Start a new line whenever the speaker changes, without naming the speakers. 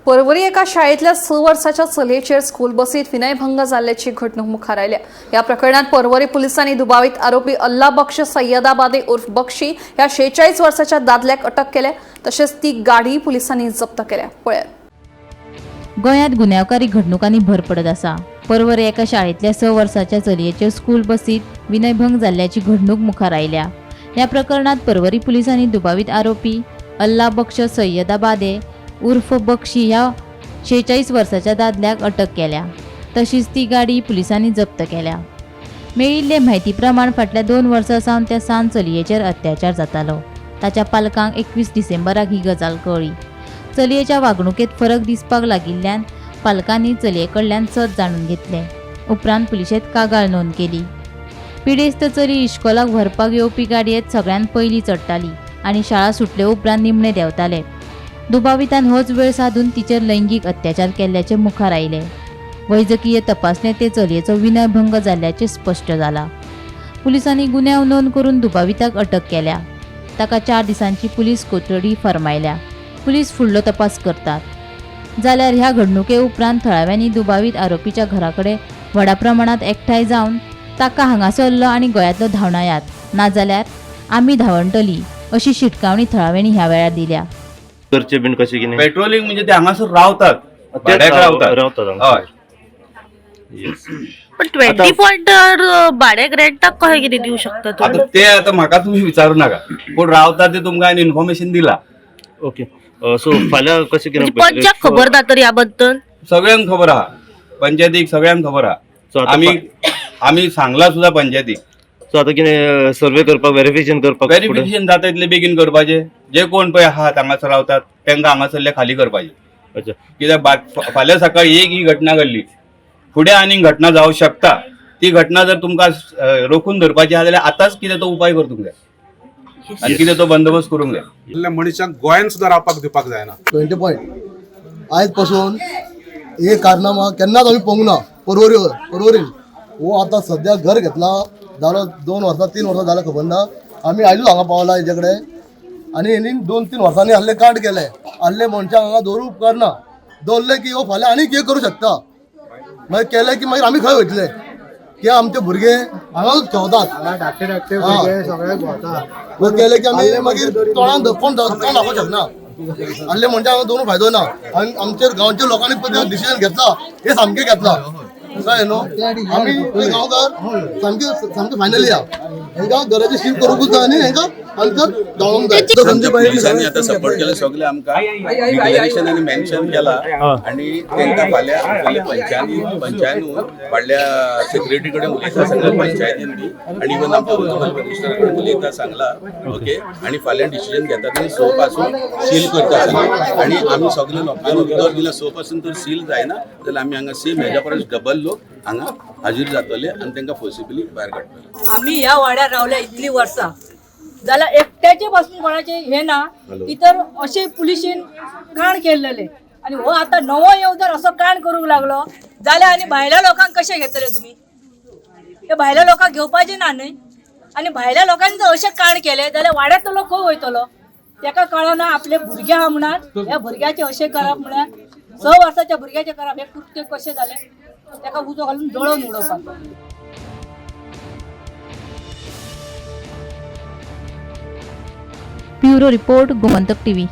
परवरी एका शाळेतल्या 6 वर्साच्या चलयेचेर स्कूल बसीत विनयभंग जाल्ल्याची घडणूक मुखार आयल्या. या प्रकरणात परवरी पोलिसांनी दुबावीत आरोपी अल्ला बख्श सय्यदाबादे उर्फ बक्षी ह्या 46 वर्साच्या दादल्याक अटक केल्या. तशेंच ती गाडी पोलिसांनी जप्त केल्या. पळयात.
गोंयांत गुन्यांवकारी घडणुकांनी भर पडत आसा. परवरी एका शाळेंतल्या 6 वर्साच्या चलयेचेर स्कूल बसीत विनयभंग जाल्ल्याची घडणूक मुखार आयल्या. ह्या प्रकरणात परवरी पुलिसांनी दुबावीत आरोपी अल्ला बख्श सय्यदाबादे उर्फ बक्षी ह्या 46 वर्साच्या दादल्याक अटक केल्या. तशीच ती गाडी पुलिसांनी जप्त केल्या. मेळिल्ले म्हायती प्रमाण फाटल्या 2 वर्सां सावन त्या सान चलयेचेर अत्याचार जातालो. ताच्या पालकांक 21 डिसेंबराक ही गजाल कळ्ळी. चलयेच्या वागणुकेत फरक दिसपाक लागिल्ल्यान पालकांनी चलये कडल्यान सत जाणून घेतलें. उपरांत पुलिशेंत कागाळ नोंद केली. पिडेस्त चली इश्कोलाक व्हरपाक येवपी गाडयेंत सगळ्यांत पयलीं चडटाली आनी शाळा सुटले उपरांत निमणे देंवताले. दुबावितान होच वेळ साधून तिचेर लैंगीक अत्याचार केल्ल्याचें मुखार आयलें. वैजकीय तपासणेंत ते चलयेचो विनयभंग जाल्ल्याचें स्पश्ट जाला. पुलिसांनी गुन्यांव नोंद करून दुबाविताक अटक केल्या. ताका 4 दिसांची पुलीस कोठडी फर्मायल्या. पुलीस फुडलो तपास करतात. जाल्यार ह्या घडणुके उपरांत थळाव्यांनी दुबावीत आरोपीच्या घराकडे व्हडा प्रमाणात एकठांय जावन ताका हांगासरलो आनी गोंयांतलो धांवडायात, नाजाल्यार आमी धांवडटली अशी शिटकावणी थळाव्यांनी ह्या वेळार दिल्या.
करचे बीन कशें कितें?
पेट्रोलिंग म्हणजे ते हांगासर रावतात, भाड्याक रावतात.
रावतात हांगासर.
हय.
Yes.
पण 20 पॉइंटर भाड्याक रेंटाक कशें कितें दिवं शकता
आता
तुमी?
ते आता म्हाका तुमी विचारू नाका, पूण रावतात ते तुमकां हांवें इन्फॉर्मेशन दिला.
ओके, सो फाल्यां कशें कितें?
म्हणजे पंचाक खबर ना तर ह्या बद्दल?
सगळ्यांक खबर आहा, पंचायतीक सगळ्यांक खबर
So
आहा.
आता
आमी आमी सांगला सुद्दां पंचायतीक.
सो आतां कितें सर्वे करपाक, वेरिफिकेशन करपाक फुडें?
वेरिफिकेशन जाता इतले बेगीन करपाचें. जे कोण पळय आहात हांगासर रावतात तांकां हांगासरले खाली करपाचें.
अच्छा.
कित्याक फाल्यां सकाळी एक ही घटना घडली, फुडें आनीक घटना जावं शकता. ती घटना जर तुमकां रोखून धरपाची आहा जाल्यार आतांच कितें तो उपाय करूंक जाय आनी कितें तो बंदोबस्त करूंक जाय.
इतल्या मनशांक गोंयांत सुद्दां रावपाक दिवपाक जायना.
20 पॉयंट आयज पासून हे कारनामा केन्नाच आमी पळोवंक ना. परवरी परवरीन हो आतां सद्या घर घेतला जालो 2 वर्सां 3 वर्सां जालें खबर ना. आमी आयजूच हांगा पावला हेजे कडेन आनी हेणी 2-3 वर्सांनी आहले कांड केले. आहले मनशांक हांगा दवरूंक उपकारना. दवरले की हो फाल्यां आनीक कितें करूं शकता. मागीर केलें की मागीर आमी खंय वयतले? की आमचे भुरगे हांगाच खेळतात.
धाकटे धाकटे भुरगे सगळे भोंवता.
केले की आमी मागीर तोंडान कोण कोण दाखोवंक शकना. आहले म्हणजे हांगा दवरून फायदो ना. आनी आमचे गांवच्या लोकांनी पळय डिसिजन घेतला हे सामकें घेतला, कळ्ळें न्हू. आमी गांवकार सामके सामके फायनली आहा. हेंकां घराचें शिफ्ट करूंकूच जाय आनी हेंकां हांगासर धांवोंक जाय.
आमच्या पुलिसांनी आतां सपोर्ट केला सगळे आमकां, डिक्लेरेशन आनी मेन्शन केला आनी तांकां फाल्यां फाल्यां पंचायती पंचायतून फाटल्या सेक्रेटरी कडेन उलयता सगळ्या पंचायतीन बी आनी इवन आमच्या लोकल मिनिस्टरा कडेन उलयता सांगला. ओके, आनी फाल्यां डिसिजन घेतात आनी 6 पासून सील करता सगळें. आनी आमी सगळे लोकांनी उतर दिला, 6 पासून तर सील जायना जाल्यार आमी हांगा सेम हेज्या परस डबल लोक हांगा हाजीर जातले आनी तांकां फोर्सिबली भायर काडटले.
आमी ह्या वाड्यार रावल्या इतली वर्सां जाल्यार एकट्याचे पासून कोणाचे हे ना की तर अशें पुलिशेन काण केल्लेले आनी हो आतां नवो येवन जर असो काण करूंक लागलो जाल्यार आनी भायल्या लोकांक कशें घेतले तुमी? ते भायल्या लोकांक घेवपाचें ना न्हय. आनी भायल्या लोकांनी जर अशें काण केलें जाल्यार वाड्यांतलो लोक खंय वयतलो? तेका कळना आपले भुरगे आहा म्हणान ह्या भुरग्याचें अशें करप म्हळ्यार 6 वर्साच्या भुरग्याचें करप हें कृत्य कशें जालें? तेका उजो घालून जळोवन उडोवपाक.
Bureau report, Gomantak TV.